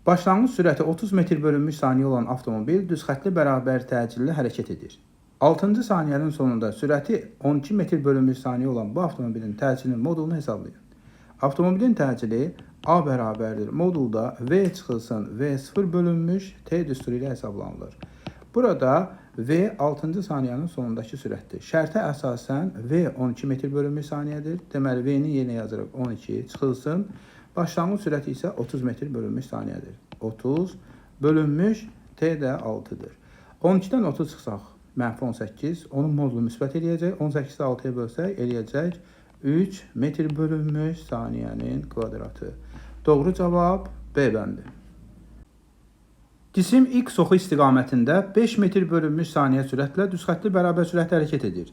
Başlanğıc sürəti 30 metr bölünmüş saniyə olan avtomobil düz xəttli bərabər təcilli hərəkət edir. 6-cı saniyənin sonunda sürəti 12 metr bölünmüş saniyə olan bu avtomobilin təcilinin modulunu hesablayın. Avtomobilin təcili A bərabərdir. Modulda V çıxılsın V0 bölünmüş T düsturu ilə hesablanılır. Burada V 6-cı saniyənin sonundakı sürətdir. Şərtə əsasən V 12 metr bölünmüş saniyədir. Deməli V-nin yerinə yazırıq 12 çıxılsın. Başlanğıc sürəti isə 30 metr bölünmüş saniyədir. 30 bölünmüş T də 6-dır. 12-dən 30 çıxsaq mənfi 18, onun modulu müsbət eləyəcək. 18-i 6-ya bölsək eləyəcək 3 metr bölünmüş saniyənin kvadratı. Doğru cavab B bəndi. Cisim X oxu istiqamətində 5 metr bölünmüş saniyə sürətlə düz xəttli bərabər sürətlə hərəkət edir.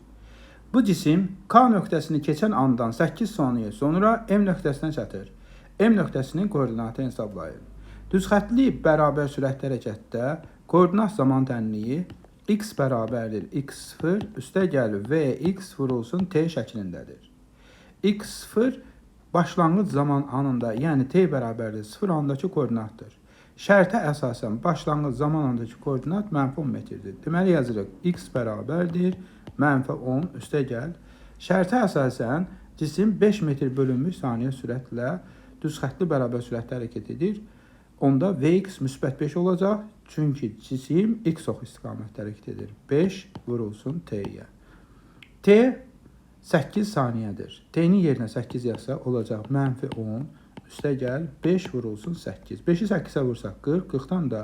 Bu cisim K nöqtəsini keçən andan 8 saniyə sonra M nöqtəsinə çatır. M nöqtəsinin koordinatını hesablayın. Düz xəttli bərabər sürətli hərəkətdə koordinat zaman tənliyi x bərabərdir x0 üstə gəl vx vurulsun t şəklindədir. X0 başlanğıc zaman anında, yəni t bərabərdir 0 anındakı koordinatdır. Şərtə əsasən başlanğıc zaman anındakı koordinat mənfi 10 metrdir. Deməli yazırıq x bərabərdir mənfi 10 üstə gəl. Şərtə əsasən cisim 5 metr bölünmüş saniyə sürətlə düz xəttli bərabər sürətlə hərəkət edir. Onda Vx müsbət 5 olacaq. Çünki cisim x oxu istiqamətdə hərəkət edir. 5 vurulsun t-yə. T 8 saniyədir. T-nin yerinə 8 yazsaq olacaq mənfi 10 üstə gəl 5 vurulsun 8. 5-i 8-ə vursaq 40, 40-dan da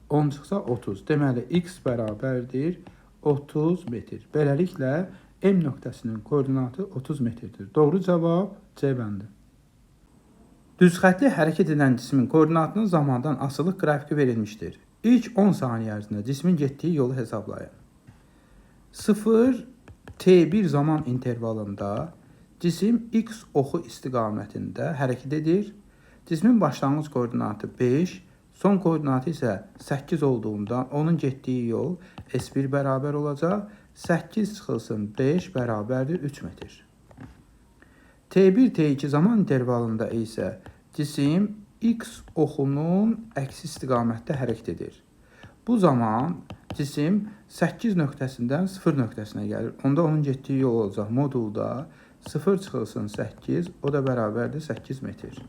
10 çıxsa 30. Deməli x bərabərdir 30 metr. Beləliklə M nöqtəsinin koordinatı 30 metrdir. Doğru cavab C bəndi. Düz xəttli hərəkət edən cismin koordinatının zamandan asılıq qrafiki verilmişdir. İlk 10 saniyə ərzində cismin getdiyi yolu hesablayın. 0 T1 zaman intervalında cisim x oxu istiqamətində hərəkət edir. Cismin başlanğıc koordinatı 5, son koordinatı isə 8 olduğundan onun getdiyi yol S1 bərabər olacaq. 8 çıxılsın 5 bərabərdir 3 metr. T1, T2 zaman intervalında isə cisim x oxunun əksi istiqamətdə hərəkət edir. Bu zaman cisim 8 nöqtəsindən 0 nöqtəsinə gəlir. Onda onun getdiyi yol olacaq modulda 0 çıxılsın 8, o da bərabərdir 8 metr.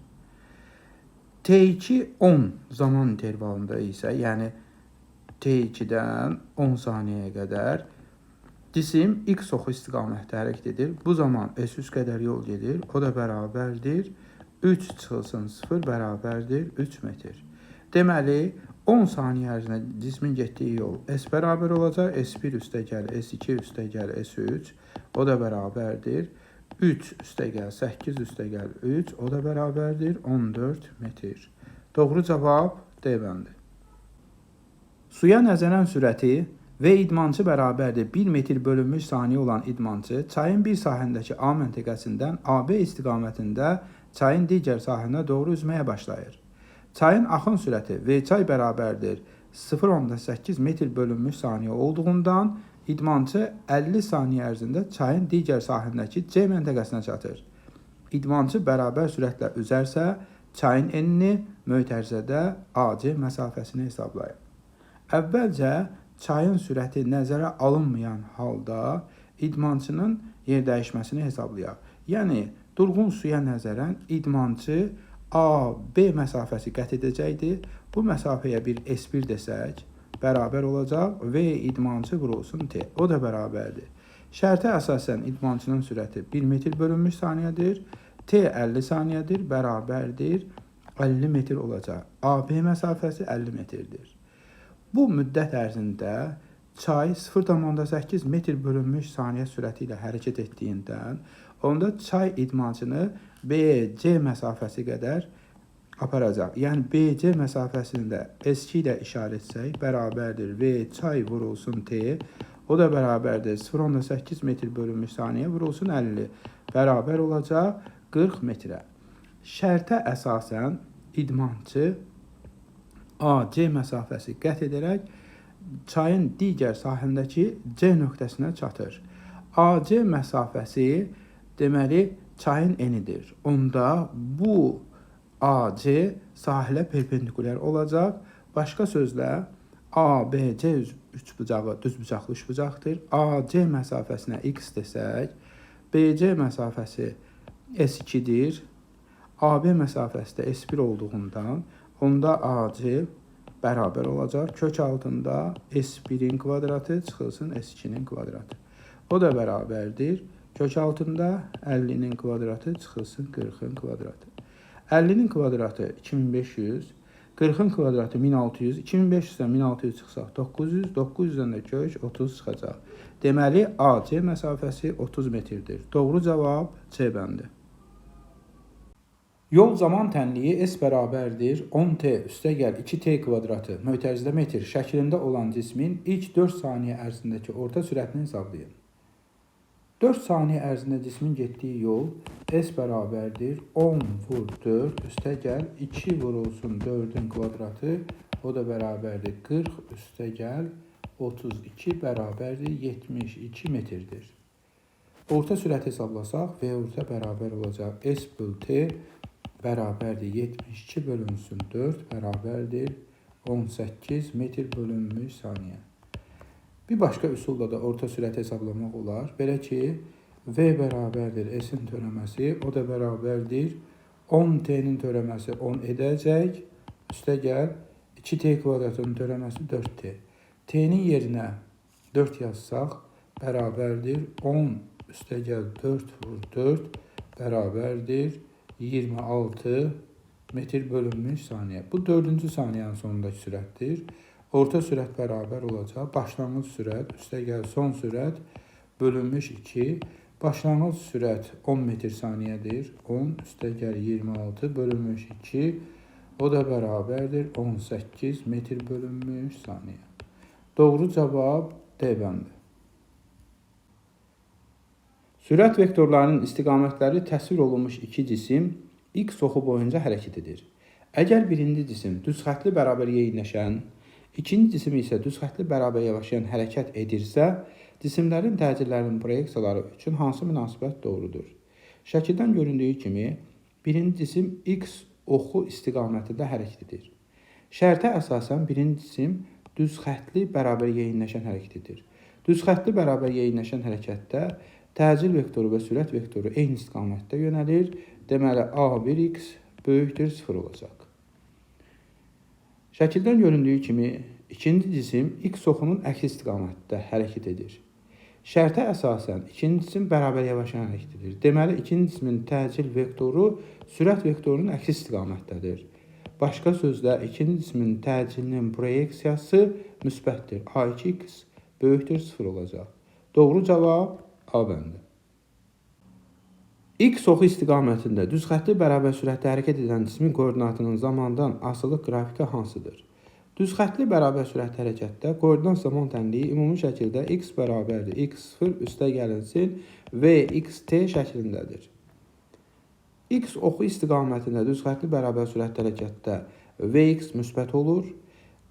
T2 10 zaman intervalında isə, yəni T2-dən 10 saniyəyə qədər cisim x oxu istiqamətdə hərəkət edir. Bu zaman S3 qədər yol gedir. O da bərabərdir 3 çıxılsın 0 bərabərdir 3 metr. Deməli 10 saniyə ərzində cismin getdiyi yol S bərabər olacaq. S1 üstə gəl, S2 üstə gəl, S3. O da bərabərdir 3 üstə gəl, 8 üstə gəl, 3. O da bərabərdir 14 metr. Doğru cavab D bəndi. Suya nəzərən sürəti V idmançı bərabərdir 1 metr bölünmüş saniyə olan idmançı çayın bir sahilindəki A məntəqəsindən AB istiqamətində çayın digər sahilinə doğru üzməyə başlayır. Çayın axın sürəti V çay bərabərdir 0,8 metr bölünmüş saniyə olduğundan idmançı 50 saniyə ərzində çayın digər sahilindəki C məntəqəsinə çatır. İdmançı bərabər sürətlə üzərsə, çayın enini mötərizədə AC məsafəsini hesablayın. Əvvəlcə çayın sürəti nəzərə alınmayan halda idmançının yer dəyişməsini hesablayaq. Yəni durğun suya nəzərən idmançı A-B məsafəsi qət edəcəkdir. Bu məsafəyə bir S1 desək, bərabər olacaq V idmançı vurulsun T. O da bərabərdir. Şərtə əsasən idmançının sürəti 1 metr bölünmüş saniyədir. T 50 saniyədir, bərabərdir 50 metr olacaq. AB məsafəsi 50 metrdir. Bu müddət ərzində çay 0,8 metr bölünmüş saniyə sürəti ilə hərəkət etdiyindən, onda çay idmançını BC məsafəsi qədər aparacaq. Yəni BC məsafəsini də S2 ilə işarə etsək, bərabərdir V çay vurulsun T, o da bərabərdir 0,8 metr bölünmüş saniyə vurulsun 50, bərabər olacaq 40 metrə. Şərtə əsasən idmançı AC məsafəsi qət edərək çayın digər sahilindəki C nöqtəsinə çatır. AC məsafəsi deməli çayın enidir. Onda bu AC sahilə perpendikulyar olacaq. Başqa sözlə ABC üçbucağı düzbucaqlı üçbucaqdır. AC məsafəsinə x desək, BC məsafəsi S2-dir. AB məsafəsi də S1 olduğundan onda AC bərabər olacaq. Kök altında S1-in kvadratı çıxılsın S2-nin kvadratı. O da bərabərdir. Kök altında 50-nin kvadratı çıxılsın 40-ın kvadratı. 50-nin kvadratı 2500, 40-ın kvadratı 1600, 2500-dən 1600 çıxsaq 900, 900-dən də kök 30 çıxacaq. Deməli, AC məsafəsi 30 metrdir. Doğru cavab C bəndi. Yol zaman tənliyi S bərabərdir 10t üstəgəl 2t kvadratı mötərizdə metr şəklində olan cismin ilk 4 saniyə ərzindəki orta sürətini hesablayın. 4 saniyə ərzində cismin getdiyi yol S bərabərdir 10 vur 4 üstəgəl 2 vurulsun 4-ün kvadratı, o da bərabərdir 40 üstəgəl 32 bərabərdir 72 metrdir. Orta sürət hesablasaq V orta bərabər olacaq S böl T bərabərdir 72 bölünsün 4 bərabərdir 18 metr bölünmüş saniyə. Bir başqa üsulla da orta sürət hesablamaq olar. Belə ki, V bərabərdir S-in törəməsi, o da bərabərdir 10T-nin törəməsi 10 edəcək. Üstəgəl 2T kvadratının törəməsi 4T. T-nin yerinə 4 yazsaq bərabərdir 10 üstəgəl 4 vur 4 bərabərdir 26 metr bölünmüş saniyə. Bu 4-cü saniyənin sonundakı sürətdir. Orta sürət bərabər olacaq. Başlanğıc sürət üstəgəl son sürət bölünmüş 2. Başlanğıc sürət 10 metr saniyədir. 10 üstəgəl 26 bölünmüş 2. O da bərabərdir 18 metr bölünmüş saniyə. Doğru cavab D bəndi. Sürət vektorlarının istiqamətləri təsvir olunmuş iki cisim x oxu boyunca hərəkət edir. Əgər birinci cisim düz xəttli bərabər yeyinləşən, ikinci cisim isə düz xəttli bərabər yavaşlayan hərəkət edirsə, cisimlərin təcillərinin proyeksiyaları üçün hansı münasibət doğrudur? Şəkildən göründüyü kimi, birinci cisim x oxu istiqamətində hərəkət edir. Şərtə əsasən birinci cisim düz xəttli bərabər yeyinləşən hərəkət edir. Düz xəttli bərabər yeyinləşən hərəkətdə təcil vektoru və sürət vektoru eyni istiqamətdə yönəlir. Deməli, A1x böyükdür 0 olacaq. Şəkildən göründüyü kimi, ikinci cisim x oxunun əks istiqamətdə hərəkət edir. Şərtə əsasən ikinci cisim bərabər yavaşlayan hərəkət edir. Deməli, ikinci cismin təcil vektoru sürət vektorunun əks istiqamətdədir. Başqa sözlə, ikinci cismin təcilinin proyeksiyası müsbətdir. A2x böyükdür 0 olacaq. Doğru cavab A bəndi. X oxu istiqamətində düz xəttli bərabər sürətdə hərəkət edən cismin koordinatının zamandan asılı qrafiki hansıdır? Düz xəttli bərabər sürətli hərəkətdə koordinat zaman tənliyi ümumi şəkildə x bərabərdir x0 üstə gəlinsin v x t şəklindədir. X oxu istiqamətində düz xəttli bərabər sürətli hərəkətdə vx müsbət olur.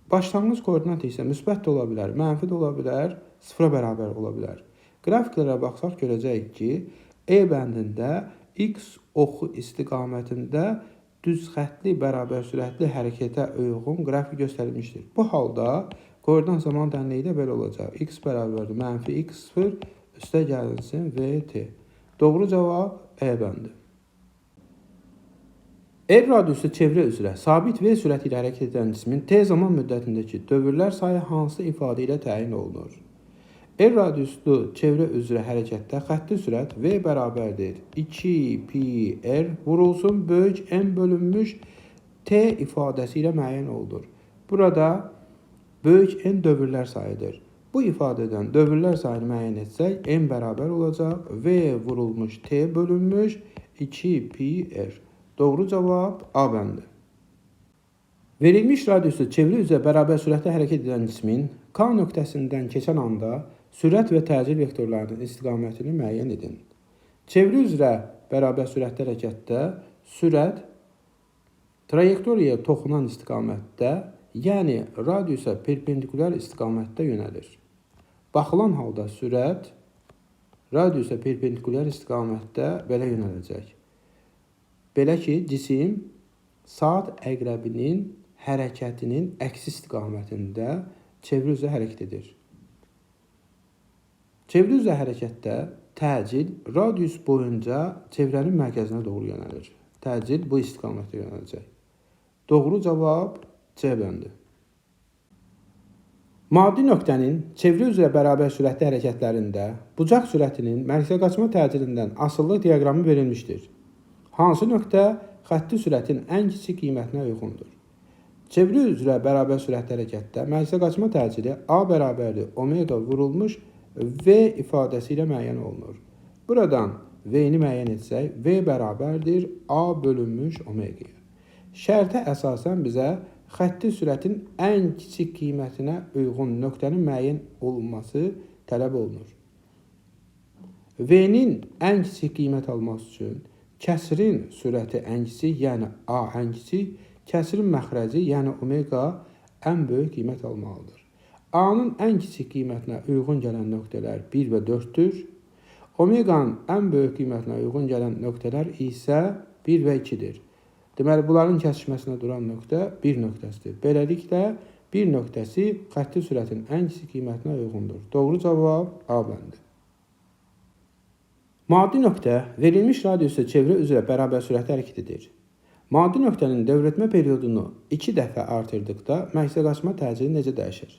Başlanğıc koordinat isə müsbət də ola bilər, mənfi də ola bilər, sıfıra bərabər ola bilər. Qrafiklərə baxsaq görəcəyik ki, E bəndində x oxu istiqamətində düz xəttli bərabər sürətli hərəkətə uyğun qrafik göstərilmişdir. Bu halda koordinat zaman tənliyi də belə olacaq. X bərabərdir mənfi x0 üstə gəlinsin vt. Doğru cavab E bəndi. R radiusu çevrə üzrə sabit v sürəti ilə hərəkət edən cismin t zaman müddətindəki dövrlər sayı hansı ifadə ilə təyin olunur? R radiuslu çevrə üzrə hərəkətdə xətti sürət v bərabərdir 2 pi r vurulsun böyük M bölünmüş t ifadəsi ilə müəyyən olunur. Burada böyük N dövrlər sayıdır. Bu ifadədən dövrlər sayını müəyyən etsək M bərabər olacaq V vurulmuş T bölünmüş 2 pi r. Doğru cavab A bəndi. Verilmiş radiusu çevrə üzrə bərabər sürətdə hərəkət edən cismin K nöqtəsindən keçən anda sürət və təcil vektorlarının istiqamətini müəyyən edin. Çevrə üzrə bərabər sürətli hərəkətdə sürət trayektoriyaya toxunan istiqamətdə, yəni radiusa perpendikulyar istiqamətdə yönəlir. Baxılan halda sürət radiusa perpendikulyar istiqamətdə belə yönələcək. Belə ki, cisim saat əqrəbinin hərəkətinin əksi istiqamətində çevrə üzrə hərəkət edir. Çevrə üzrə hərəkətdə təcil radius boyunca çevrənin mərkəzinə doğru yönəlir. Təcil bu istiqamətdə yönələcək. Doğru cavab C bəndi. Maddi nöqtənin çevrə üzrə bərabər sürətli hərəkətlərində bucaq sürətinin mərkəzə qaçma təcilindən asılılıq diaqramı verilmişdir. Hansı nöqtə xətti sürətin ən kiçik qiymətinə uyğundur? Çevrə üzrə bərabər sürətli hərəkətdə mərkəzə qaçma təcili A bərabərdir omega vurulmuş V ifadəsi ilə müəyyən olunur. Buradan V-ni müəyyən etsək, V bərabərdir A bölünmüş omegaya. Şərtə əsasən bizə xətti sürətin ən kiçik qiymətinə uyğun nöqtənin müəyyən olunması tələb olunur. V-nin ən kiçik qiymət alması üçün kəsirin sürəti ən kiçik, yəni A ən kiçik, kəsirin məxrəci, yəni omega ən böyük qiymət almalıdır. A-nın ən kiçik qiymətinə uyğun gələn nöqtələr 1 və 4-dür. Omeqanın ən böyük qiymətinə uyğun gələn nöqtələr isə 1 və 2-dir. Deməli, bunların kəsişməsinə duran nöqtə 1 nöqtəsidir. Beləliklə, 1 nöqtəsi xətti sürətin ən kiçik qiymətinə uyğundur. Doğru cavab A bəndi. Maddi nöqtə verilmiş radiusda çevrə üzrə bərabər sürətlə hərəkət edir. Maddi nöqtənin dövr etmə periodunu 2 dəfə artırdıqda mərkəzə qaçma təcili necə dəyişir?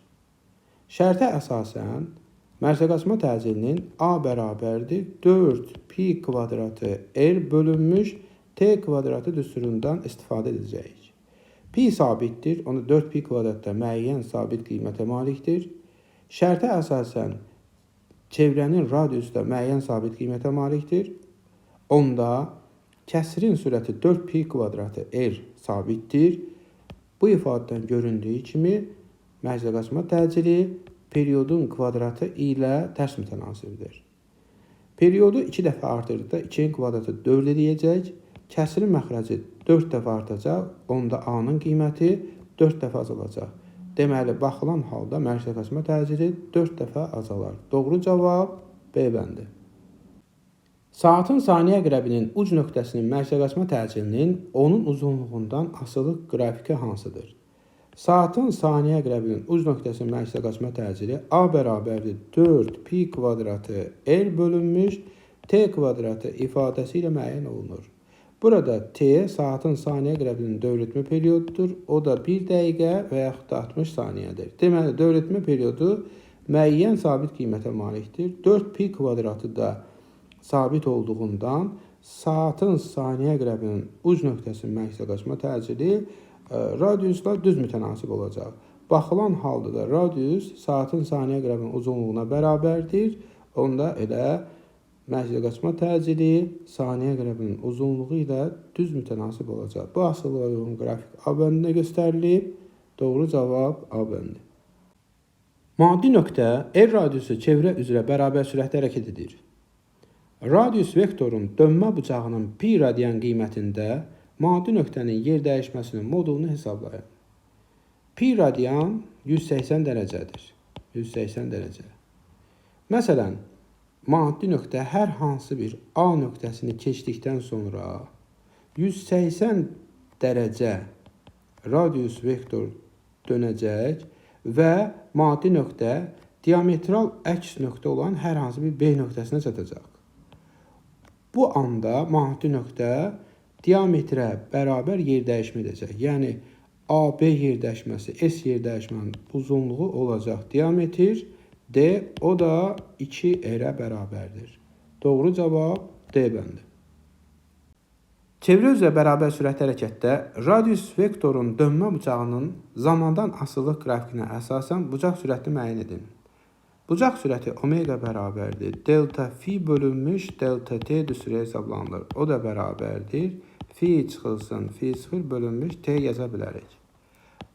Şərtə əsasən mərkəzə qaçma təcilinin A bərabərdir 4 pi kvadratı R bölünmüş T kvadratı düsturundan istifadə edəcəyik. Pi sabitdir, onu 4 pi kvadratda müəyyən sabit qiymətə malikdir. Şərtə əsasən çevrənin radiusu da müəyyən sabit qiymətə malikdir. Onda kəsirin sürəti 4 pi kvadratı R sabitdir. Bu ifadədən göründüyü kimi mərkəzə qaçma təcili periodun kvadratı ilə tərs mütənasibdir. Periodu 2 dəfə artırdıqda 2-nin kvadratı 4 eləyəcək. Kəsirin məxrəci 4 dəfə artacaq. Onda A-nın qiyməti 4 dəfə azalacaq. Deməli, baxılan halda mərkəzə qaçma təcili 4 dəfə azalar. Doğru cavab B bəndi. Saatın saniyə əqrəbinin uc nöqtəsinin mərkəzə qaçma təcilinin onun uzunluğundan asılı qrafiki hansıdır? Saatın saniyə əqrəbinin uc nöqtəsinin mərkəzə qaçma təcili A bərabərdir 4 pi kvadratı R bölünmüş T kvadratı ifadəsi ilə müəyyən olunur. Burada T saatın saniyə əqrəbinin dövr etmə periodudur. O da 1 dəqiqə və yaxud da 60 saniyədir. Deməli, dövr etmə periodu müəyyən sabit qiymətə malikdir. 4 pi kvadratı da sabit olduğundan saatın saniyə əqrəbinin uc nöqtəsinin mərkəzə qaçma təcili radiusla düz mütənasib olacaq. Baxılan halda da radius saatın saniyə əqrəbinin uzunluğuna bərabərdir. Onda elə mərkəzə qaçma təcili saniyə əqrəbinin uzunluğu ilə düz mütənasib olacaq. Bu asılılığa uyğun qrafik A bəndində göstərilib. Doğru cavab A bəndi. Maddi nöqtə R radiusu çevrə üzrə bərabər sürətlə hərəkət edir. Radius vektorun dönmə bucağının pi radian qiymətində maddi nöqtənin yer dəyişməsinin modulunu hesablayın. Pi radian 180 dərəcədir. 180 dərəcə. Məsələn, maddi nöqtə hər hansı bir A nöqtəsini keçdikdən sonra 180 dərəcə radius vektor dönəcək və maddi nöqtə diametral əks nöqtə olan hər hansı bir B nöqtəsinə çatacaq. Bu anda maddi nöqtə diametrə bərabər yer dəyişmə edəcək. Yəni AB yer dəyişməsi, S yer dəyişmənin uzunluğu olacaq diametr D, o da 2R-ə bərabərdir. Doğru cavab D bəndi. Çevrə üzrə bərabər sürətli hərəkətdə radius vektorun dönmə bucağının zamandan asılılıq qrafikinə əsasən bucaq sürətini müəyyən edin. Bucaq sürəti omega bərabərdir delta fi bölünmüş delta t düsturu hesablanılır. O da bərabərdir. Fi çıxılsın fi 0 bölünmüş t yaza bilərik.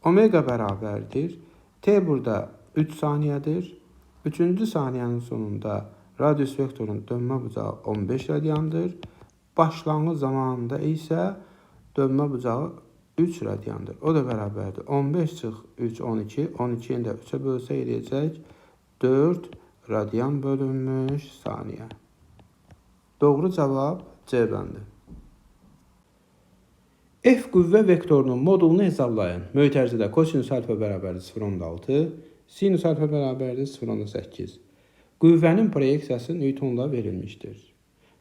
Omega bərabərdir. T burada 3 saniyədir. 3-cü saniyənin sonunda radius vektorun dönmə bucağı 15 radiandır. Başlanğıc zamanında isə dönmə bucağı 3 radiandır. O da bərabərdir. 15 çıx 3, 12. 12-ni də 3-ə bölsək eləyəcək 4 radian bölünmüş saniyə. Doğru cavab C bəndi. F qüvvə vektorunun modulunu hesablayın. Mötərizədə kosinus alfa bərabərdir 0,6, sinus alfa bərabərdir 0,8. Qüvvənin proyeksiyası Newtonla verilmişdir.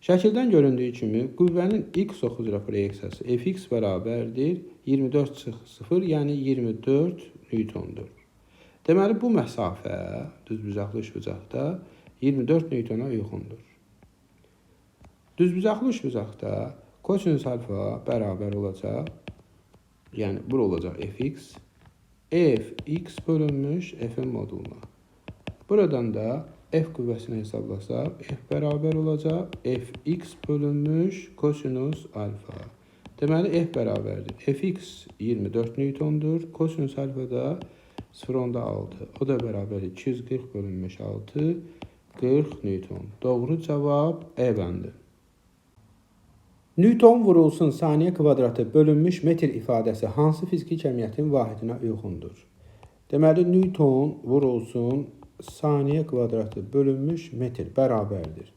Şəkildən göründüyü kimi qüvvənin x oxu üzrə proyeksiyası Fx bərabərdir 24 çıx 0, yəni 24 Newtondur. Deməli bu məsafə düzbucaqlı üçbucaqda 24 Newtona uyğundur. Düzbucaqlı üçbucaqda kosinus alfa bərabər olacaq, yəni bura olacaq Fx, Fx bölünmüş F-in moduluna. Buradan da F qüvvəsini hesablasaq, F bərabər olacaq Fx bölünmüş kosinus alfa. Deməli, F bərabərdir. Fx 24 Newtondur, kosinus alfa da 0,6. O da bərabər 240 bölünmüş 6, 40 Newton. Doğru cavab E bəndi. Newton vurulsun saniyə kvadratı bölünmüş metr ifadəsi hansı fiziki kəmiyyətin vahidinə uyğundur? Deməli, Newton vurulsun saniyə kvadratı bölünmüş metr bərabərdir.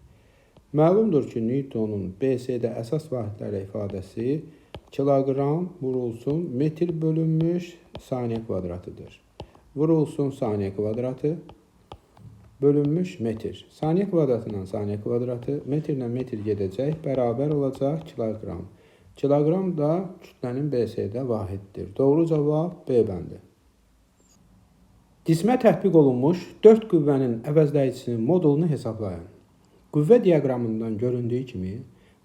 Məlumdur ki, Newtonun BS-də əsas vahidlərlə ifadəsi kiloqram vurulsun metr bölünmüş saniyə kvadratıdır. Vurulsun saniyə kvadratı bölünmüş metr. Saniyə kvadratı ilə saniyə kvadratı, metrlə metr gedəcək, bərabər olacaq kiloqram. Kiloqram da kütlənin BS-də vahiddir. Doğru cavab B bəndi. Cismə tətbiq olunmuş 4 qüvvənin əvəzləyicisinin modulunu hesablayın. Qüvvə diaqramından göründüyü kimi,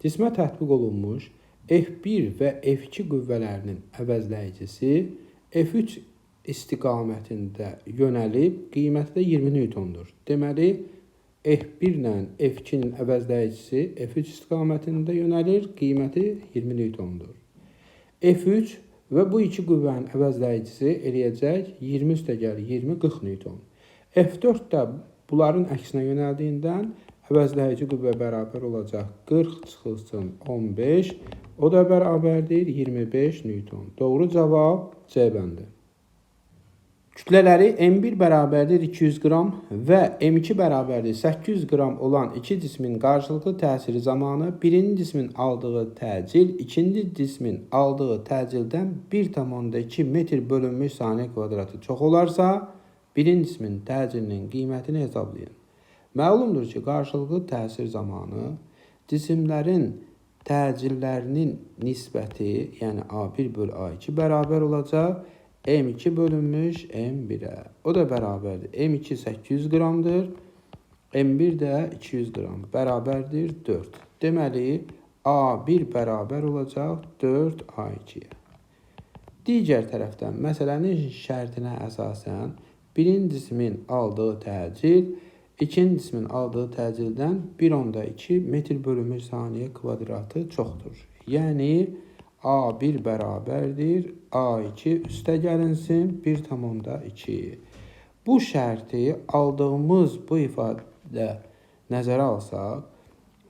cismə tətbiq olunmuş F1 və F2 qüvvələrinin əvəzləyicisi F3 istiqamətində yönəlib, qiyməti də 20 Newtondur. Deməli, F1 ilə F2-nin əvəzləyicisi F3 istiqamətində yönəlir, qiyməti 20 Newtondur. F3 və bu iki qüvvənin əvəzləyicisi eləyəcək 20 üstəgəl 20, 40 Newton. F4 də bunların əksinə yönəldiyindən əvəzləyici qüvvə bərabər olacaq 40 çıxılsın 15, o da bərabərdir 25 Newton. Doğru cavab C bəndi. Kütlələri M1 bərabərdir 200 qram və M2 bərabərdir 800 qram olan iki cismin qarşılıqlı təsiri zamanı birinci cismin aldığı təcil ikinci cismin aldığı təcildən 1,2 metr bölünmüş saniyə kvadratı çox olarsa, birinci cismin təcilinin qiymətini hesablayın. Məlumdur ki, qarşılıqlı təsir zamanı cisimlərin təcillərinin nisbəti, yəni A1 bölü A2 bərabər olacaq M2 bölünmüş M1'e. O da bərabərdir. M2 800 qramdır. M1 də 200 qram. Bərabərdir 4. Deməli, A1 bərabər olacaq 4 A2-yə. Digər tərəfdən məsələnin şərtinə əsasən birinci cismin aldığı təcil ikinci cismin aldığı təcildən 1,2 metr bölünmüş saniyə kvadratı çoxdur. Yəni A1 bərabərdir A2 üstə gəlinsin 1,2. Bu şərti aldığımız bu ifadə nəzərə alsaq,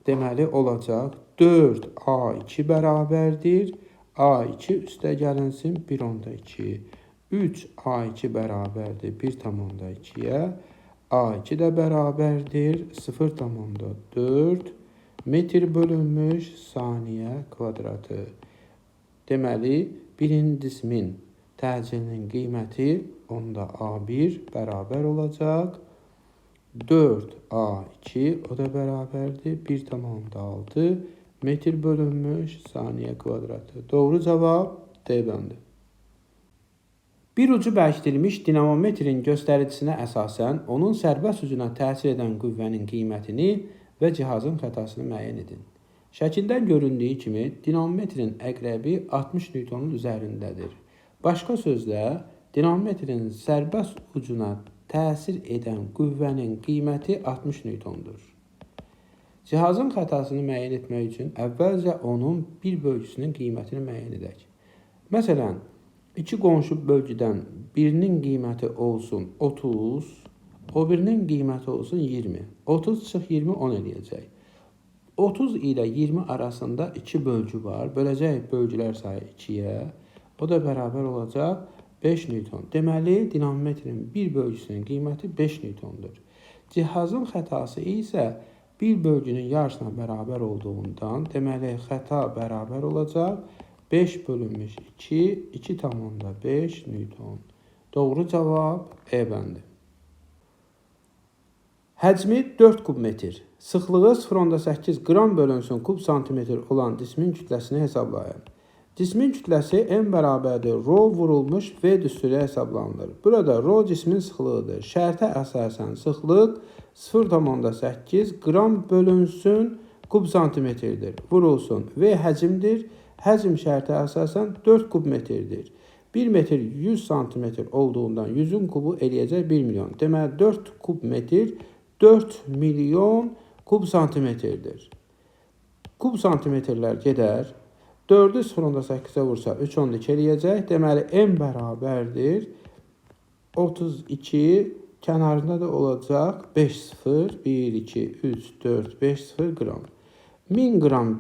deməli olacaq 4A2 bərabərdir A2 üstə gəlinsin 1,2. 3A2 bərabərdir 1,2-yə. A2 də bərabərdir 0,4 metr bölünmüş saniyə kvadratı. Deməli, birinci cismin təcilinin qiyməti onda A1 bərabər olacaq 4A2, o da bərabərdir 1,6 metr bölünmüş saniyə kvadratı. Doğru cavab D bəndi. Bir ucu bərkidilmiş dinamometrin göstəricisine əsasən onun sərbəst ucuna təsir edən qüvvənin qiymətini və cihazın xətasını müəyyən edin. Şəkildən göründüyü kimi dinamometrin əqrəbi 60 Newtonun üzərindədir. Başqa sözlə, dinamometrin sərbəst ucuna təsir edən qüvvənin qiyməti 60 Newtondur. Cihazın xətasını müəyyən etmək üçün əvvəlcə onun bir bölgüsünün qiymətini müəyyən edək. Məsələn, iki qonşu bölgüdən birinin qiyməti olsun 30, o birinin qiyməti olsun 20. 30 çıx 20 10 eləyəcək. 30 ilə 20 arasında 2 bölgü var. Böləcək bölgülər sayı 2-yə. O da bərabər olacaq 5 Newton. Deməli, dinamometrin bir bölgüsünün qiyməti 5 Newtondur. Cihazın xətası isə bir bölgünün yarısına bərabər olduğundan, deməli, xəta bərabər olacaq 5 bölünmüş 2, 2,5 Newton. Doğru cavab E bəndi. Həcmi 4 kub metr, sıxlığı 0,8 qram bölünsün kub santimetr olan cismin kütləsini hesablayın. Cismin kütləsi M bərabərdir rho vurulmuş V düsturu hesablanılır. Burada rho cismin sıxlığıdır. Şərtə əsasən sıxlıq 0,8 qram bölünsün kub santimetrdir. Vurulsun. V həcmdir. Həcm şərtə əsasən 4 kub metrdir. 1 metr 100 santimetr olduğundan 100-ün kubu eləyəcək 1 milyon. Deməli 4 kub metr 4 milyon kub santimetrdir. Kub santimetrlər gedər. 4-ü 0,8-ə vursa 3,2 eləyəcək. Deməli M bərabərdir 32, kənarında da olacaq 5 0, 1, 2, 3, 4, 5 0 qram. 1000 qram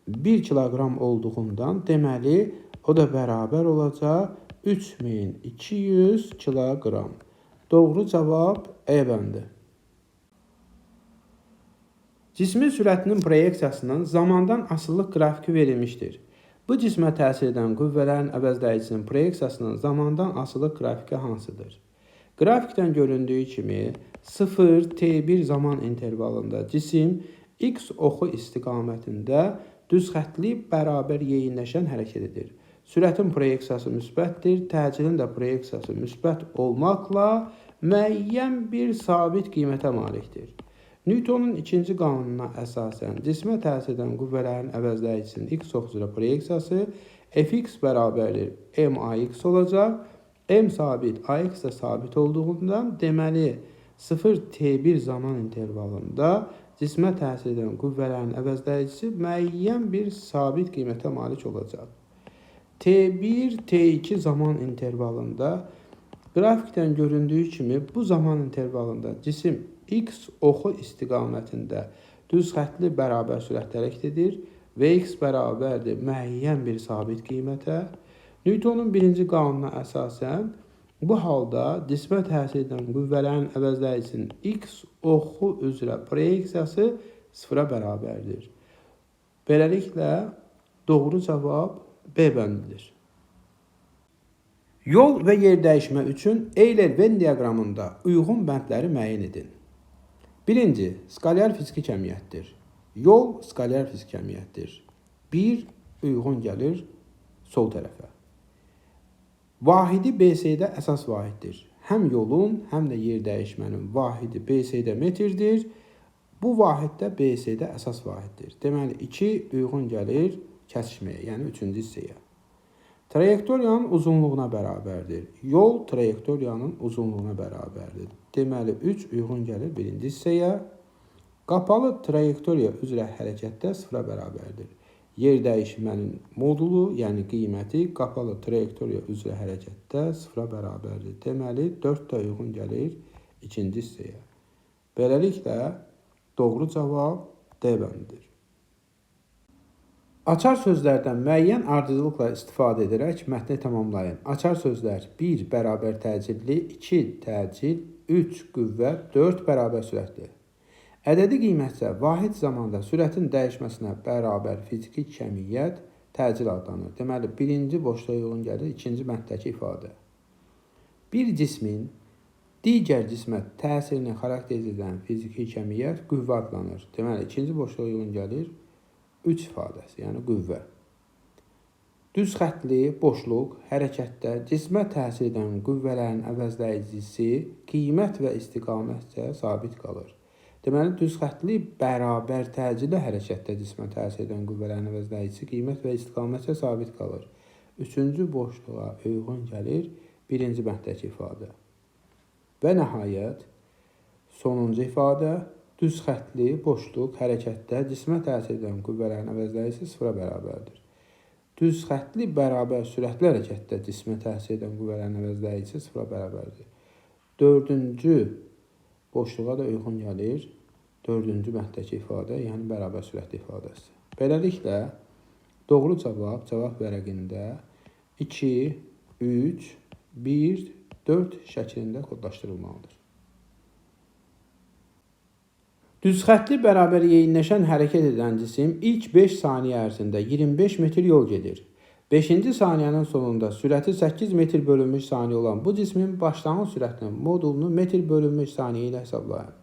1 kiloqram olduğundan deməli o da bərabər olacaq 3200 kiloqram. Doğru cavab E bəndi. Cismin sürətinin proyeksiyasının zamandan asılılıq qrafiki verilmişdir. Bu cismə təsir edən qüvvələrin əvəzləyicisinin proyeksiyasının zamandan asılılıq qrafiki hansıdır? Qrafikdən göründüyü kimi 0-T1 zaman intervalında cisim x oxu istiqamətində düz xəttli bərabər yeyinləşən hərəkət edir. Sürətin proyeksiyası müsbətdir, təcilin də proyeksiyası müsbət olmaqla müəyyən bir sabit qiymətə malikdir. Newtonun ikinci qanununa əsasən cismə təsir edən qüvvələrin əvəzləyicisinin x oxu üzrə proyeksiyası fx bərabərdir max olacaq. M sabit, ax də sabit olduğundan deməli 0-T1 zaman intervalında cismə təsir edən qüvvələrin əvəzləyicisi müəyyən bir sabit qiymətə malik olacaq. T1, T2 zaman intervalında qrafikdən göründüyü kimi bu zaman intervalında cisim x oxu istiqamətində düz xəttli bərabər sürətlə hərəkət edir. Vx bərabərdir müəyyən bir sabit qiymətə. Newtonun birinci qanununa əsasən bu halda cismə təsir edən qüvvələrin əvəzləyicisinin x oxu üzrə proyeksiyası sıfıra bərabərdir. Beləliklə doğru cavab B bəndidir. Yol və yer dəyişmə üçün Euler-Venn diaqramında uyğun bəndləri müəyyən edin. Birinci, skalyar fiziki kəmiyyətdir. Yol skalyar fiziki kəmiyyətdir. 1 uyğun gəlir sol tərəfə. Vahidi BC-də əsas vahiddir. Həm yolun, həm də yer dəyişmənin vahidi BC-də metrdir. Bu vahid də BC-də əsas vahiddir. Deməli 2 uyğun gəlir kəsişməyə, yəni 3-cü hissəyə. Trayektoriyanın uzunluğuna bərabərdir. Yol trayektoriyanın uzunluğuna bərabərdir. Deməli 3 uyğun gəlir birinci hissəyə. Qapalı trayektoriya üzrə hərəkətdə sıfıra bərabərdir. Yer dəyişmənin modulu, yəni qiyməti qapalı trayektoriya üzrə hərəkətdə sıfıra bərabərdir. Deməli 4 də uyğun gəlir ikinci hissəyə. Beləliklə doğru cavab D bəndidir. Açar sözlərdən müəyyən ardıcıllıqla istifadə edərək mətni tamamlayın. Açar sözlər 1 bərabər təcilli, 2 təcil, 3 qüvvə, 4 bərabər sürətli. Ədədi qiymətsə vahid zamanda sürətin dəyişməsinə bərabər fiziki kəmiyyət təcil adlanır. Deməli, birinci boşluğa uyğun gəlir ikinci bənddəki ifadə. Bir cismin digər cismə təsirini xarakterizə edən fiziki kəmiyyət qüvvə adlanır. Deməli, ikinci boşluğa uyğun gəlir 3 ifadəsi, yəni qüvvə. Düz xəttli boşluq hərəkətdə cismə təsir edən qüvvələrin əvəzləyicisi qiymət və istiqamətcə sabit qalır. Deməli, düz xəttli bərabər təcili hərəkətdə cismə təsir edən qüvvələrin əvəzləyicisi qiymət və istiqamətcə sabit qalır. Üçüncü boşluğa uyğun gəlir birinci bənddəki ifadə. Və nəhayət, sonuncu ifadə düz xəttli boşluq hərəkətdə cismə təsir edən qüvvələrin əvəzləyicisi sıfıra bərabərdir. Düz xəttli bərabər sürətli hərəkətdə cismə təsir edən qüvvələrin əvəzləyicisi sıfıra bərabərdir. Dördüncü boşluğa da uyğun gəlir dördüncü bənddəki ifadə, yəni bərabər sürətli ifadəsi. Beləliklə, doğru cavab cavab vərəqində 2, 3, 1, 4 şəklində kodlaşdırılmalıdır. Düz xəttli bərabər yeyinləşən hərəkət edən cisim ilk 5 saniyə ərzində 25 metr yol gedir. 5-ci saniyənin sonunda sürəti 8 metr bölünmüş saniyə olan bu cismin başlanğıc sürətinin modulunu metr bölünmüş saniyə ilə hesablayın.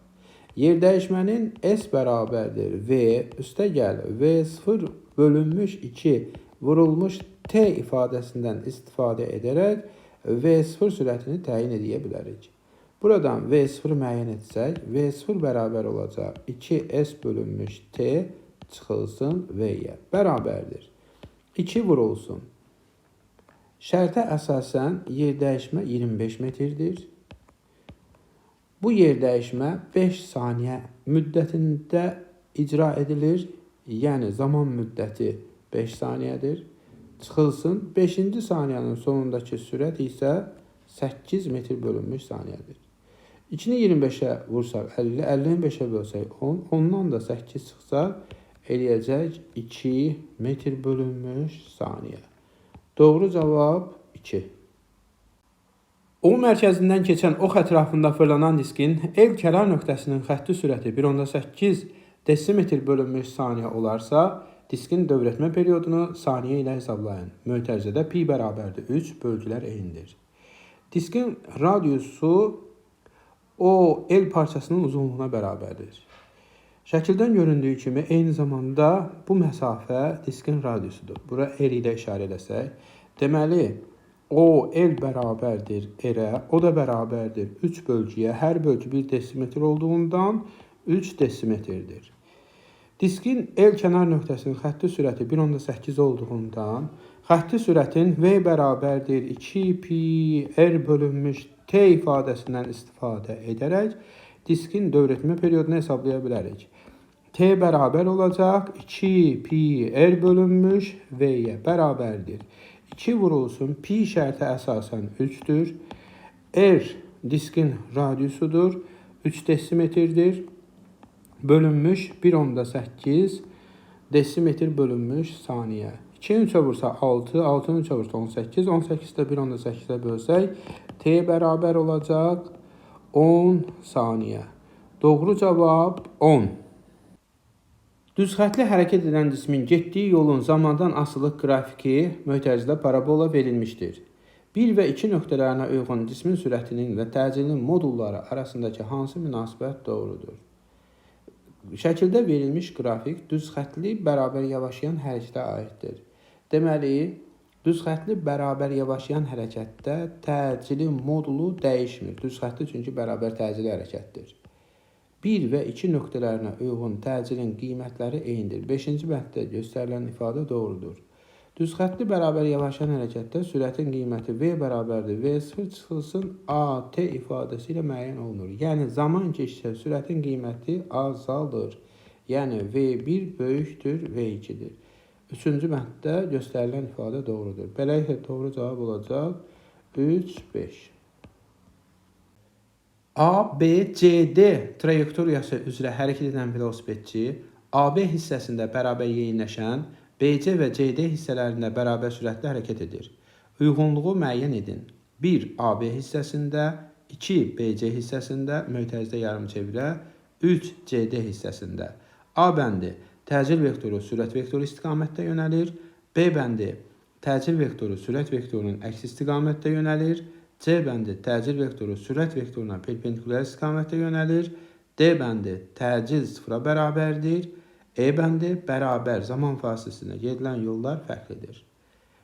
Yerdəyişmənin S bərabərdir V üstəgəl V0 bölünmüş 2 vurulmuş T ifadəsindən istifadə edərək V0 sürətini təyin edə bilərik. Buradan V0 müəyyən etsək, V0 bərabər olacaq 2S bölünmüş T çıxılsın V-yə bərabərdir. 2 vurulsun. Şərtə əsasən yerdəyişmə 25 metrdir. Bu yerdəyişmə 5 saniyə müddətində icra edilir. Yəni zaman müddəti 5 saniyədir. Çıxılsın. 5-ci saniyənin sonundakı sürət isə 8 metr bölünmüş saniyədir. 2-ni 25-ə vursaq 50, 50-ni 5-ə bölsək 10, ondan da 8 çıxsa eləyəcək 2 metr bölünmüş saniyə. Doğru cavab 2. O mərkəzindən keçən ox ətrafında fırlanan diskin L kənar nöqtəsinin xətti sürəti 1,8 desimetr bölünmüş saniyə olarsa, diskin dövrətmə periodunu saniyə ilə hesablayın. Mötərizədə pi bərabərdir 3, bölgülər eynidir. Diskin radiusu o L parçasının uzunluğuna bərabərdir. Şəkildən göründüyü kimi eyni zamanda bu məsafə diskin radiusudur. Bura R ilə işarə eləsək, deməli O L bərabərdir R-ə, o da bərabərdir 3 bölgüyə. Hər bölgü 1 desimetr olduğundan 3 desimetrdir. Diskin L kənar nöqtəsinin xətti sürəti 1,8 olduğundan xətti sürətin V bərabərdir 2 pi R bölünmüş T ifadəsindən istifadə edərək diskin dövrətmə periodunu hesablaya bilərik. T bərabər olacaq 2 pi R bölünmüş V-yə bərabərdir. 2 vurulsun pi şərtə əsasən 3-dür. R diskin radiusudur. 3 desimetrdir. Bölünmüş 1,8 desimetr bölünmüş saniyə. 2-ni 3-ə vursa 6, 6-nı 3-ə vursa 18, 18-i də 1,8-ə bölsək T bərabər olacaq 10 saniyə. Doğru cavab 10. Düz xətli hərəkət edən cismin getdiyi yolun zamandan asılı qrafiki mötərizədə parabola verilmişdir. 1 və 2 nöqtələrinə uyğun cismin sürətinin və təcilinin modulları arasındakı hansı münasibət doğrudur? Şəkildə verilmiş qrafik düz xətli bərabər yavaşlayan hərəkətə aiddir. Deməli, düz xətli bərabər yavaşlayan hərəkətdə təcilin modulu dəyişmir. Düz xətli çünki bərabər təcili hərəkətdir. 1 və 2 nöqtələrinə uyğun təcilin qiymətləri eynidir. 5-ci bənddə göstərilən ifadə doğrudur. Düz xətli bərabər yavaşlayan hərəkətdə sürətin qiyməti V bərabərdir. V0 çıxılsın AT ifadəsi ilə müəyyən olunur. Yəni zaman keçdikcə sürətin qiyməti azalır. Yəni V1 böyükdür V2-dir. 3-cü bənddə göstərilən ifadə doğrudur. Beləliklə doğru cavab olacaq 3, 5. A, B, C, D trayektoriyası üzrə hərəkət edən velosipedçi AB hissəsində bərabər yeyinləşən BC və CD hissələrində bərabər sürətlə hərəkət edir. Uyğunluğu müəyyən edin. 1 AB hissəsində, 2 BC hissəsində, mötərizə yarımçevrə, 3 CD hissəsində. A bəndi təcil vektoru sürət vektoru istiqamətdə yönəlir. B bəndi təcil vektoru sürət vektorunun əks istiqamətdə yönəlir. C bəndi təcil vektoru sürət vektoruna perpendikulyar istiqamətdə yönəlir. D bəndi təcil sıfıra bərabərdir. E bəndi bərabər zaman fasiləsində gedilən yollar fərqlidir.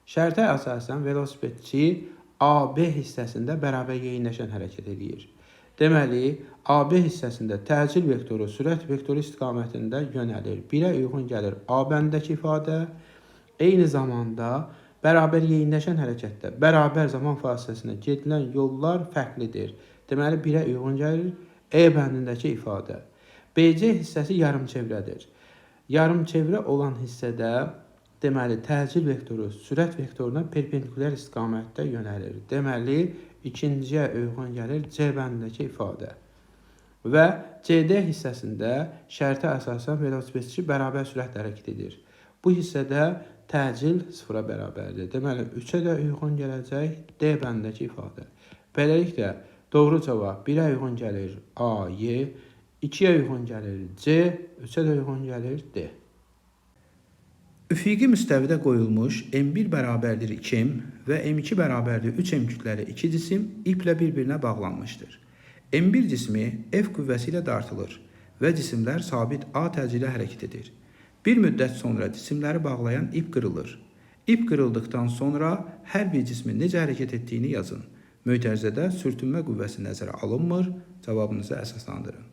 Şərtə əsasən velosipedçi AB hissəsində bərabər yeyinləşən hərəkət edir. Deməli, AB hissəsində təcil vektoru sürət vektoru istiqamətində yönəlir. 1-ə uyğun gəlir A bəndəki ifadə. Eyni zamanda bərabər yeyinləşən hərəkətdə bərabər zaman fasiləsində gedilən yollar fərqlidir. Deməli, 1-ə uyğun gəlir E bəndindəki ifadə. BC hissəsi yarımçevrədir. Yarımçevrə olan hissədə deməli təcil vektoru sürət vektoruna perpendikulyar istiqamətdə yönəlir. Deməli, ikinciyə uyğun gəlir C bəndindəki ifadə. Və CD hissəsində şərtə əsasən velosipedçi bərabər sürətlə hərəkət edir. Bu hissədə təcil sıfıra bərabərdir. Deməli, 3-ə də uyğun gələcək D bəndindəki ifadə. Beləliklə, doğru cavab 1-ə uyğun gəlir A, Y, 2-yə uyğun gəlir C, 3-ə də uyğun gəlir D. Üfüqi müstəvidə qoyulmuş M1 bərabərdir 2M və M2 bərabərdir 3M kütləli iki cisim iplə bir-birinə bağlanmışdır. M1 cismi F qüvvəsi ilə dartılır və cisimlər sabit A təcili ilə hərəkət edir. Bir müddət sonra cisimləri bağlayan ip qırılır. İp qırıldıqdan sonra hər bir cismin necə hərəkət etdiyini yazın. Mötərizədə sürtünmə qüvvəsi nəzərə alınmır, cavabınızı əsaslandırın.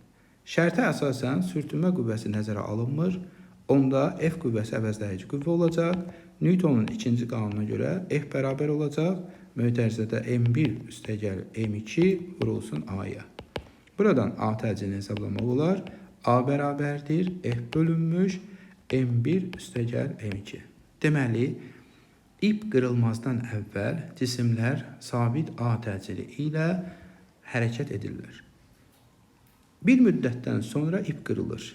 Şərtə əsasən sürtünmə qüvvəsi nəzərə alınmır. Onda F qüvvəsi əvəzləyici qüvvə olacaq. Newtonun ikinci qanununa görə F bərabər olacaq. Mötərizədə M1 üstəgəl M2 vurulsun A-ya. Buradan A təcilini hesablamaq olar. A bərabərdir F bölünmüş M1 üstəgəl M2. Deməli, ip qırılmazdan əvvəl cisimlər sabit A təcili ilə hərəkət edirlər. Bir müddətdən sonra ip qırılır.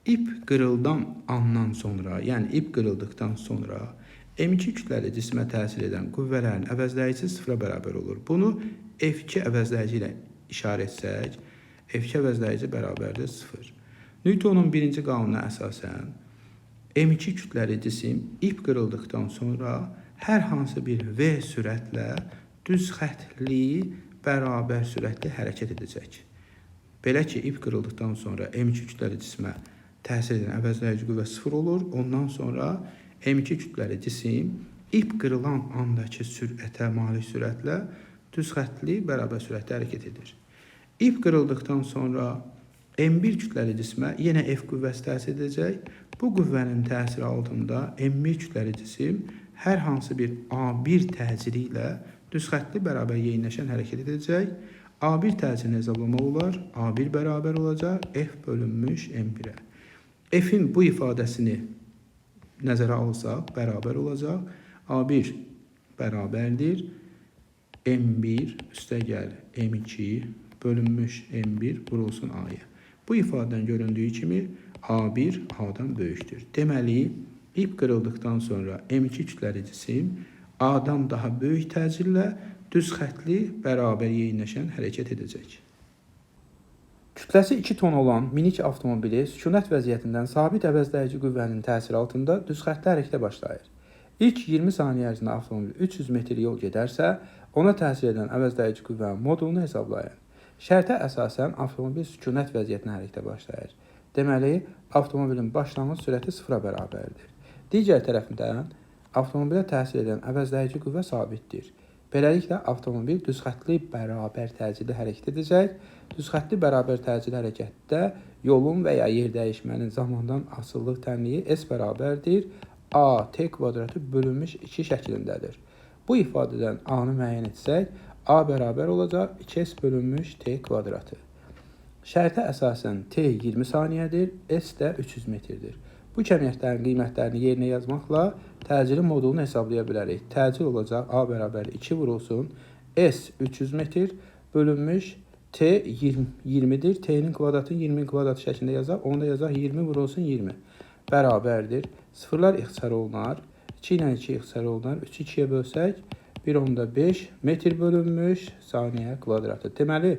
İp qırıldan andan sonra, yəni ip qırıldıqdan sonra M2 kütləli cismə təsir edən qüvvələrin əvəzləyicisi sıfıra bərabər olur. Bunu F2 əvəzləyici ilə işarə etsək, F2 əvəzləyici bərabərdir 0. Newtonun birinci qanununa əsasən M2 kütləli cisim ip qırıldıqdan sonra hər hansı bir V sürətlə düz xəttli bərabər sürətli hərəkət edəcək. Belə ki, ip qırıldıqdan sonra M2 kütləli cismə təsir edən əvəzləyici qüvvə 0 olur. Ondan sonra M2 kütləli cisim ip qırılan andakı sürətə malik sürətlə düz xəttli bərabər sürətdə hərəkət edir. İp qırıldıqdan sonra M1 kütləli cismə yenə F qüvvəsi təsir edəcək. Bu qüvvənin təsiri altında M1 kütləli cisim hər hansı bir A1 təcili ilə düz xəttli bərabər yeyinləşən hərəkət edəcək. A1 təcilini hesablamaq olar. A1 bərabər olacaq F bölünmüş M1-ə. F-in bu ifadəsini nəzərə alsaq, bərabər olacaq. A1 bərabərdir M1 üstəgəl M2 bölünmüş M1 vurulsun A-ya. Bu ifadədən göründüyü kimi A1 A-dan böyükdür. Deməli, ip qırıldıqdan sonra M2 kütləli cisim A-dan daha böyük təcillə düz xəttli bərabər yeyinləşən hərəkət edəcək. Kütləsi 2 ton olan minik avtomobili sükunət vəziyyətindən sabit əvəzləyici qüvvənin təsiri altında düz xəttli hərəkətə başlayır. İlk 20 saniyə ərzində avtomobil 300 metr yol gedərsə, ona təsir edən əvəzləyici qüvvənin modulunu hesablayın. Şərtə əsasən avtomobil sükunət vəziyyətinə hərəkətə başlayır. Deməli, avtomobilin başlanğıc sürəti sıfıra bərabərdir. Digər tərəfdən avtomobilə təsir edən əvəzləyici qüvvə sabitdir. Beləliklə, avtomobil düz xəttli bərabər təcili hərəkət edəcək. Düz xəttli bərabər təcili hərəkətdə yolun və ya yer dəyişmənin zamandan asılılıq tənliyi S bərabərdir A T kvadratı bölünmüş 2 şəklindədir. Bu ifadədən A-nı müəyyən etsək, A bərabər olacaq 2S bölünmüş T kvadratı. Şərtə əsasən T 20 saniyədir, S də 300 metrdir. Bu kəmiyyətlərin qiymətlərini yerinə yazmaqla təcilin modulunu hesablaya bilərik. Təcil olacaq A bərabər 2 vurulsun S 300 metr bölünmüş T 20-dir. T-nin kvadratını 20-nin kvadratı şəklində yazaq. Onu da yazaq 20 vurulsun 20 bərabərdir. Sıfırlar ixtisar olunar. 2 ilə 2 ixtisar olunar. 3-ü 2-yə bölsək 1,5 metr bölünmüş saniyə kvadratı. Deməli,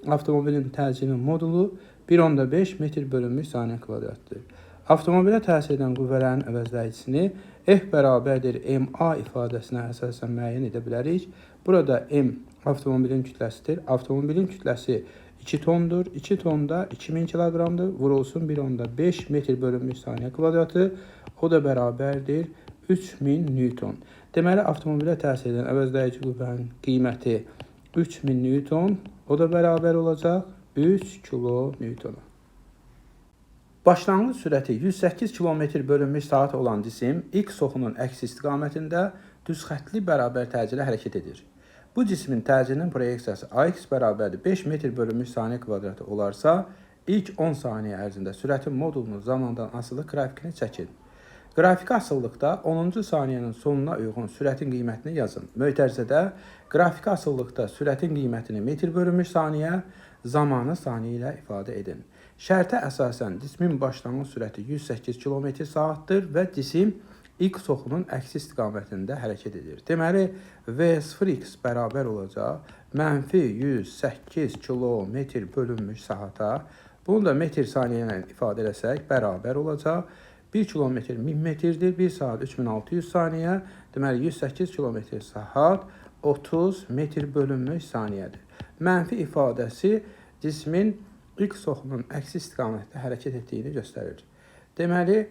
avtomobilin təcilinin modulu 1,5 metr bölünmüş saniyə kvadratıdır. Avtomobilə təsir edən qüvvələrin əvəzləyicisini F bərabərdir MA ifadəsinə əsasən müəyyən edə bilərik. Burada M avtomobilin kütləsidir. Avtomobilin kütləsi 2 tondur. 2 ton da 2000 kiloqramdır. Vurulsun 1,5 metr bölünmüş saniyə kvadratı. O da bərabərdir 3000 Newton. Deməli, avtomobilə təsir edən əvəzləyici qüvvənin qiyməti 3000 Newton. O da bərabər olacaq 3 kilo Newtona. Başlanğıc sürəti 108 km bölünmüş saat olan cisim X oxunun əks istiqamətində düz xəttli bərabər təcili hərəkət edir. Bu cismin təcilinin proyeksiyası AX bərabərdir 5 metr bölünmüş saniyə kvadratı olarsa, ilk 10 saniyə ərzində sürətin modulunu zamandan asılı qrafikini çəkin. Qrafiki asılılıqda 10-cu saniyənin sonuna uyğun sürətin qiymətini yazın. Mötərizədə qrafiki asılılıqda sürətin qiymətini metr bölünmüş saniyə, zamanı saniyə ilə ifadə edin. Şərtə əsasən cismin başlanğıc sürəti 108 km saatdır və cisim X oxunun əksi istiqamətində hərəkət edir. Deməli, V0x bərabər olacaq mənfi 108 km bölünmüş saata. Bunu da metr saniyə ilə ifadə eləsək, bərabər olacaq. 1 kilometr 1000 metrdir. 1 saat 3600 saniyə. Deməli 108 kilometr saat 30 metr bölünmüş saniyədir. Mənfi ifadəsi cismin x oxunun əksi istiqamətdə hərəkət etdiyini göstərir. Deməli,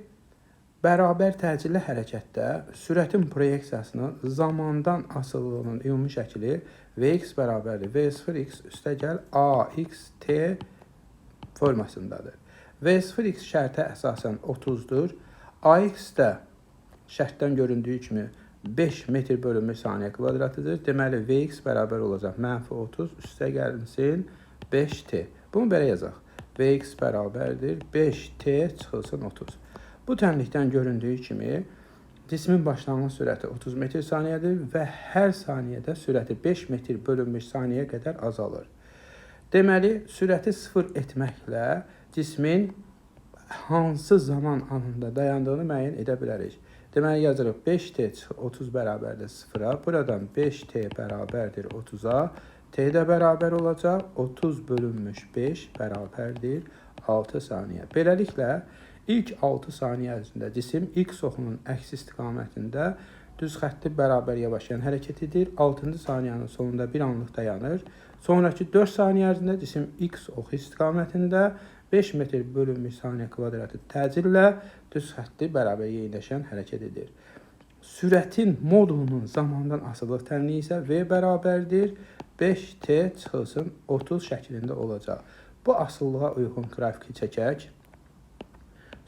bərabər təcilli hərəkətdə sürətin proyeksiyasının zamandan asılılığının ümumi şəkli Vx bərabərdir V0x üstəgəl AXT formasındadır. V0x şərtə əsasən 30-dur. AX də şərtdən göründüyü kimi 5 metr bölünmüş saniyə kvadratıdır. Deməli, Vx bərabər olacaq mənfi 30 üstəgəlsin 5T. Bunu belə yazaq. Vx bərabərdir 5T çıxılsın 30. Bu tənlikdən göründüyü kimi cismin başlanğıc sürəti 30 metr saniyədir və hər saniyədə sürəti 5 metr bölünmüş saniyə qədər azalır. Deməli, sürəti sıfır etməklə cismin hansı zaman anında dayandığını müəyyən edə bilərik. Deməli, yazırıq 5T 30 bərabərdir 0-a. Buradan 5T bərabərdir 30-a. T də bərabər olacaq. 30 bölünmüş 5 bərabərdir 6 saniyə. Beləliklə, ilk 6 saniyə ərzində cisim x oxunun əksi istiqamətində düz xətti bərabər yavaşlayan hərəkət edir. 6-cı saniyənin sonunda bir anlıq dayanır. Sonraki 4 saniyə ərzində cisim x oxu istiqamətində 5 metr bölünmüş saniyə kvadratı təcillə düz xətti bərabər yeniləşən hərəkət edir. Sürətin modulunun zamandan asılılıq tənliyi isə V bərabərdir 5T çıxılsın 30 şəklində olacaq. Bu asılılığa uyğun qrafiki çəkək.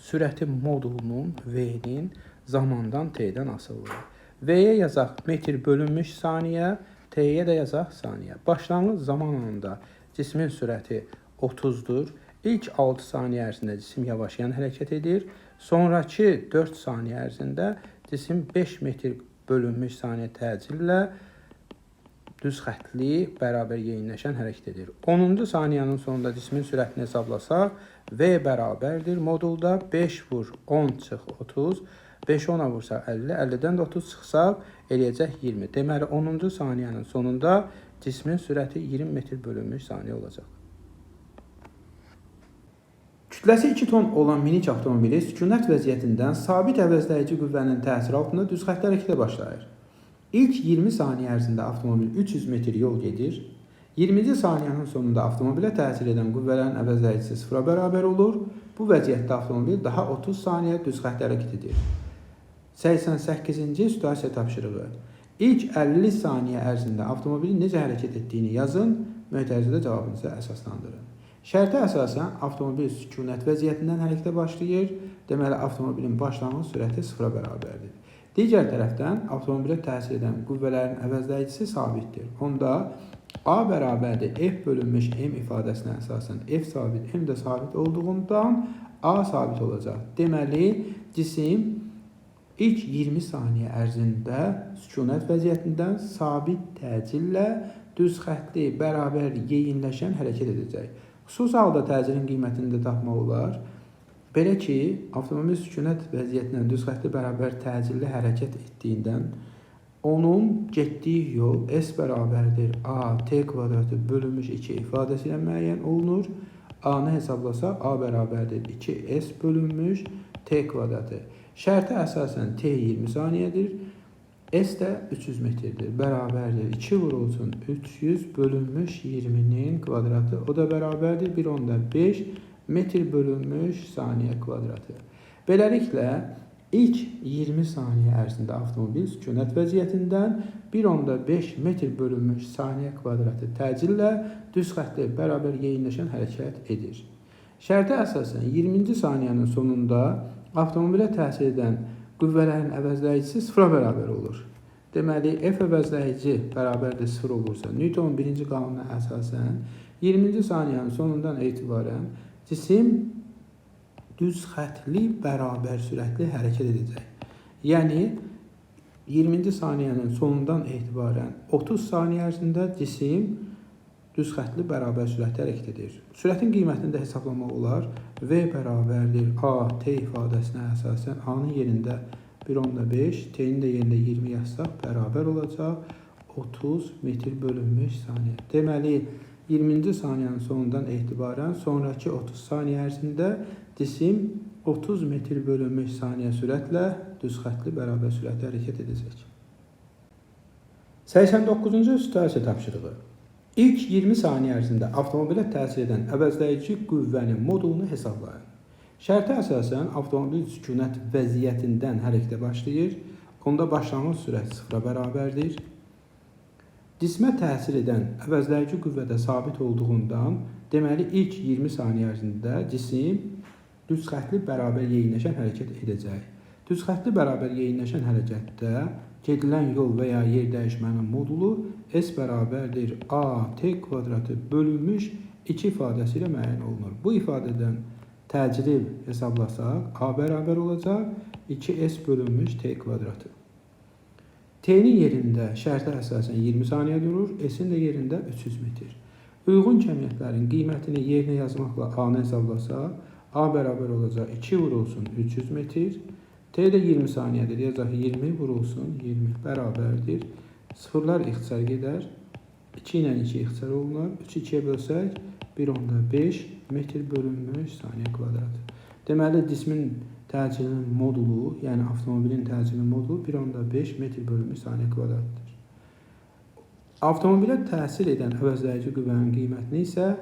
Sürətin modulunun V-nin zamandan T-dən asılılığı. V-yə yazaq metr bölünmüş saniyə, T-yə də yazaq saniyə. Başlanğıc zaman anında cismin sürəti 30-dur. İlk 6 saniyə ərzində cisim yavaşlayan hərəkət edir. Sonrakı 4 saniyə ərzində cisim 5 metr bölünmüş saniyə təcillə düz xəttli bərabər yeniləşən hərəkət edir. 10-cu saniyənin sonunda cismin sürətini hesablasaq, V bərabərdir modulda 5 vur 10 çıx 30, 5 10-a vursaq 50, 50-dən də 30 çıxsaq eləyəcək 20. Deməli 10-cu saniyənin sonunda cismin sürəti 20 metr bölünmüş saniyə olacaq. Kütləsi 2 ton olan minik avtomobili sükunət vəziyyətindən sabit əvəzləyici qüvvənin təsiri altında düz xəttli hərəkətə başlayır. İlk 20 saniyə ərzində avtomobil 300 metr yol gedir. 20-ci saniyənin sonunda avtomobilə təsir edən qüvvələrin əvəzləyicisi sıfıra bərabər olur. Bu vəziyyətdə avtomobil daha 30 saniyə düz xəttli hərəkət edir. 88-ci situasiya tapşırığı. İlk 50 saniyə ərzində avtomobilin necə hərəkət etdiyini yazın, mötərizədə cavabınızı əsaslandırın. Şərtə əsasən avtomobil sükunət vəziyyətindən hərəkətə başlayır. Deməli, avtomobilin başlanğıc sürəti sıfıra bərabərdir. Digər tərəfdən avtomobilə təsir edən qüvvələrin əvəzləyicisi sabitdir. Onda A bərabərdir F bölünmüş M ifadəsinə əsasən F sabit, M də sabit olduğundan A sabit olacaq. Deməli, cisim ilk 20 saniyə ərzində sükunət vəziyyətindən sabit təcillə düz xəttli bərabər yeyinləşən hərəkət edəcək. Xüsusi halda təcilin qiymətini də tapmaq olar. Belə ki, avtomobil sükunət vəziyyətindən düz xəttli bərabər təcilli hərəkət etdiyindən onun getdiyi yol S bərabərdir A T kvadratı bölünmüş 2 ifadəsi ilə müəyyən olunur. A-nı hesablasaq A bərabərdir 2S bölünmüş T kvadratı. Şərtə əsasən T 20 saniyədir. S də 300 metrdir. Bərabərdir 2 vurulsun 300 bölünmüş 20-nin kvadratı. O da bərabərdir 1,5 metr bölünmüş saniyə kvadratı. Beləliklə, ilk 20 saniyə ərzində avtomobil sükunət vəziyyətindən 1,5 metr bölünmüş saniyə kvadratı təcillə düz xəttli bərabər yeyinləşən hərəkət edir. Şərtə əsasən 20-ci saniyənin sonunda avtomobilə təsir edən qüvvələrin əvəzləyicisi sıfıra bərabər olur. Deməli, F əvəzləyici bərabərdir 0 olursa, Newtonun birinci qanununa əsasən 20-ci saniyənin sonundan etibarən cisim düz xəttli bərabər sürətli hərəkət edəcək. Yəni 20-ci saniyənin sonundan etibarən 30 saniyə ərzində cisim düz xəttli bərabər sürətli hərəkət edir. Sürətin qiymətini də hesablamaq olar. V bərabərdir A T ifadəsinə əsasən A-nın yerində 1,5, T-nin də yerində 20 yazsaq bərabər olacaq 30 metr bölünmüş saniyə. Deməli, 20-ci saniyənin sonundan etibarən sonrakı 30 saniyə ərzində cisim 30 metr bölünmüş saniyə sürətlə düz xəttli bərabər sürətlə hərəkət edəcək. 89-cu situasiya tapşırığı. İlk 20 saniyə ərzində avtomobilə təsir edən əvəzləyici qüvvənin modulunu hesablayın. Şərtə əsasən avtomobil sükunət vəziyyətindən hərəkətə başlayır. Onda başlanğıc sürət sıfıra bərabərdir. Cismə təsir edən əvəzləyici qüvvə də sabit olduğundan, deməli ilk 20 saniyə ərzində cisim düz xəttli bərabər yeyinləşən hərəkət edəcək. Düz xəttli bərabər yeyinləşən hərəkətdə gedilən yol və ya yer dəyişmənin modulu S bərabərdir AT kvadratı bölünmüş 2 ifadəsi ilə müəyyən olunur. Bu ifadədən təcili hesablasaq A bərabər olacaq 2S bölünmüş T kvadratı. T-nin yerində şərtə əsasən 20 saniyə durur, S-in də yerində 300 metr. Uyğun kəmiyyətlərin qiymətini yerinə yazmaqla A-nı hesablasaq, A bərabər olacaq 2 vurulsun 300 metr. T də 20 saniyədir. Yazaq 20 vurulsun 20 bərabərdir. Sıfırlar ixtisar gedər. 2 ilə 2 ixtisar olunar. 3-ü 2-yə bölsək 1,5 metr bölünmüş saniyə kvadratı. Deməli, cismin təcilinin modulu, yəni avtomobilin təcilinin modulu 1,5 metr bölünmüş saniyə kvadratıdır. Avtomobilə təsir edən əvəzləyici qüvvənin qiymətini isə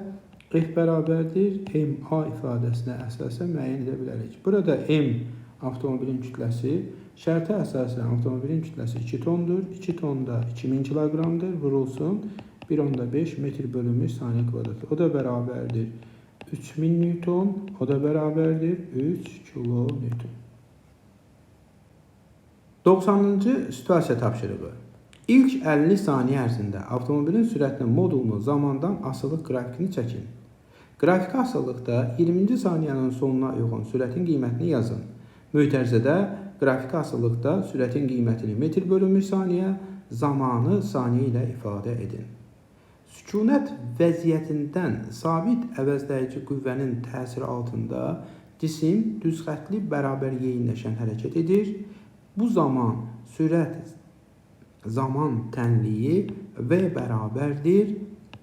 F bərabərdir MA ifadəsinə əsasən müəyyən edə bilərik. Burada M avtomobilin kütləsi, şərtə əsasən avtomobilin kütləsi 2 tondur. 2 ton da 2000 kiloqramdır. Vurulsun 1,5 metr bölünmüş saniyə kvadratı. O da bərabərdir 3000 Newton, o da bərabərdir 3 kilonewton. 90-cı situasiya tapşırığı. İlk 50 saniyə ərzində avtomobilin sürətinin modulunu zamandan asılıq qrafikini çəkin. Qrafiki asılılıqda 20-ci saniyənin sonuna uyğun sürətin qiymətini yazın. Mötərizədə qrafiki asılılıqda sürətin qiymətini metr bölünmüş saniyə, zamanı saniyə ilə ifadə edin. Sükunət vəziyyətindən sabit əvəzləyici qüvvənin təsiri altında cisim düz xəttli bərabər yeyinləşən hərəkət edir. Bu zaman sürət zaman tənliyi V bərabərdir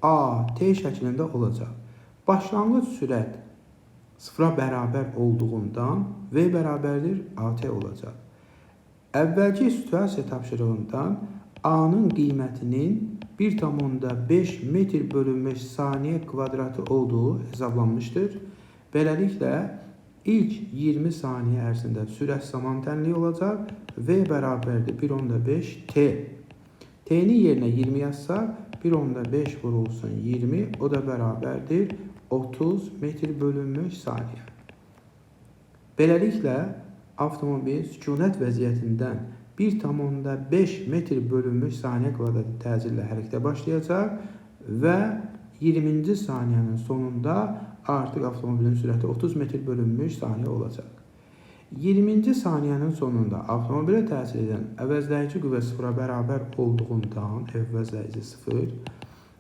AT şəklində olacaq. Başlanğıc sürət sıfıra bərabər olduğundan V bərabərdir AT olacaq. Əvvəlki situasiya tapşırığından A-nın qiymətinin 1,5 metr bölünmüş saniyə kvadratı olduğu hesablanmışdır. Beləliklə, ilk 20 saniyə ərzində sürət zaman tənliyi olacaq. V bərabərdir 1,5 T. T-nin yerinə 20 yazsaq, 1,5 vurulsun 20, o da bərabərdir 30 metr bölünmüş saniyə. Beləliklə, avtomobil sükunət vəziyyətindən 1,5 metr bölünmüş saniyə kvadratı təcillə hərəkətə başlayacaq və 20-ci saniyənin sonunda artıq avtomobilin sürəti 30 metr bölünmüş saniyə olacaq. 20-ci saniyənin sonunda avtomobilə təsir edən əvəzləyici qüvvə sıfıra bərabər olduğundan F əvəzləyici 0,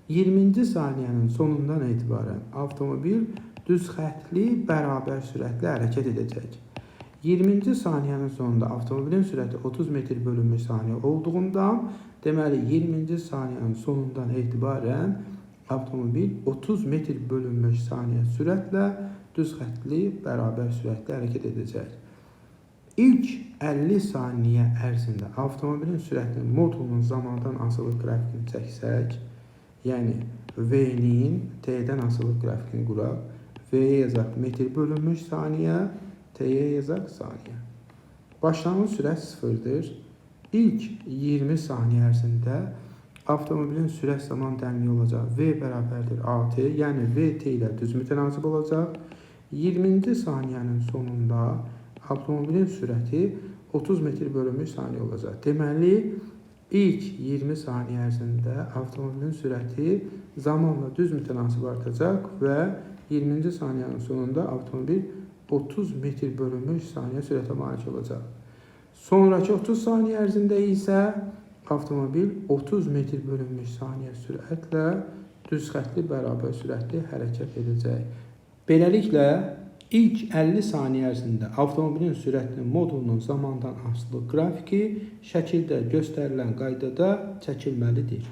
20-ci saniyənin sonundan etibarən avtomobil düz xəttli bərabər sürətlə hərəkət edəcək. 20-ci saniyənin sonunda avtomobilin sürəti 30 metr bölünmüş saniyə olduğundan, deməli 20-ci saniyənin sonundan etibarən avtomobil 30 metr bölünmüş saniyə sürətlə düz xəttli bərabər sürətlə hərəkət edəcək. İlk 50 saniyə ərzində avtomobilin sürətinin modulunun zamandan asılı qrafikini çəksək, yəni V-nin T-dən asılı qrafikini quraq, V-yə yazaq metr bölünmüş saniyə, T-yə yazaq saniyə. Başlanğıc sürət sıfırdır. İlk 20 saniyə ərzində avtomobilin sürət zaman tənliyi olacaq. V bərabərdir AT, yəni VT ilə düz mütənasib olacaq. 20-ci saniyənin sonunda avtomobilin sürəti 30 metr bölünmüş saniyə olacaq. Deməli, ilk 20 saniyə ərzində avtomobilin sürəti zamanla düz mütənasib artacaq və 20-ci saniyənin sonunda avtomobil 30 metr bölünmüş saniyə sürətə malik olacaq. Sonraki 30 saniyə ərzində isə avtomobil 30 metr bölünmüş saniyə sürətlə düz xəttli bərabər sürətli hərəkət edəcək. Beləliklə, ilk 50 saniyə ərzində avtomobilin sürətinin modulunun zamandan asılı qrafiki şəkildə göstərilən qaydada çəkilməlidir.